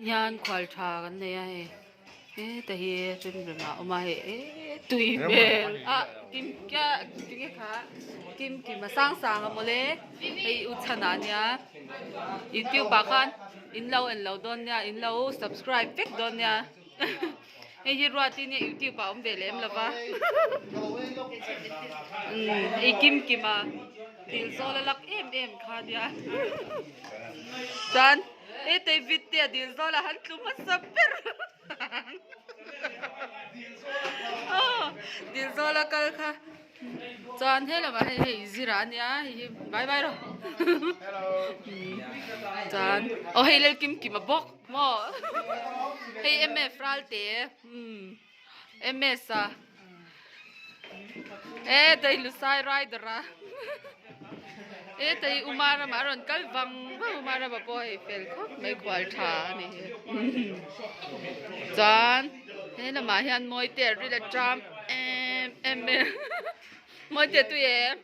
Hian khual tha kan nei a hei heta hi rem rem ah a awm a hei eee tui hmel ah kim kia tinge kha kim kim a sang sang a mawle hei u chhan ah nia youtube ah khan in lo en lo dawn nia in lo subscribe vek dawn nia hei hi ruat in youtube ah a awm ve lem lo va umm hei kim kim a thil zawl a lak em em kha nia chuan. He David te a dil zawl a han tlu hmasa ber aw dil zawl a kal kha chuan he lamah hei hei zira a nia hei hi bye bye rawh chuan aw hei Lalkim Kima bawk maw hei M_F Ralte M_S a e Dailusai rider a e tei Uma ramah a rawn kal vang vang Uma ramah pawh hei fel khawp mai khual tha a ni hi chuan he lamah hian Mawite a ril a tram em em mai a Mawite tui em.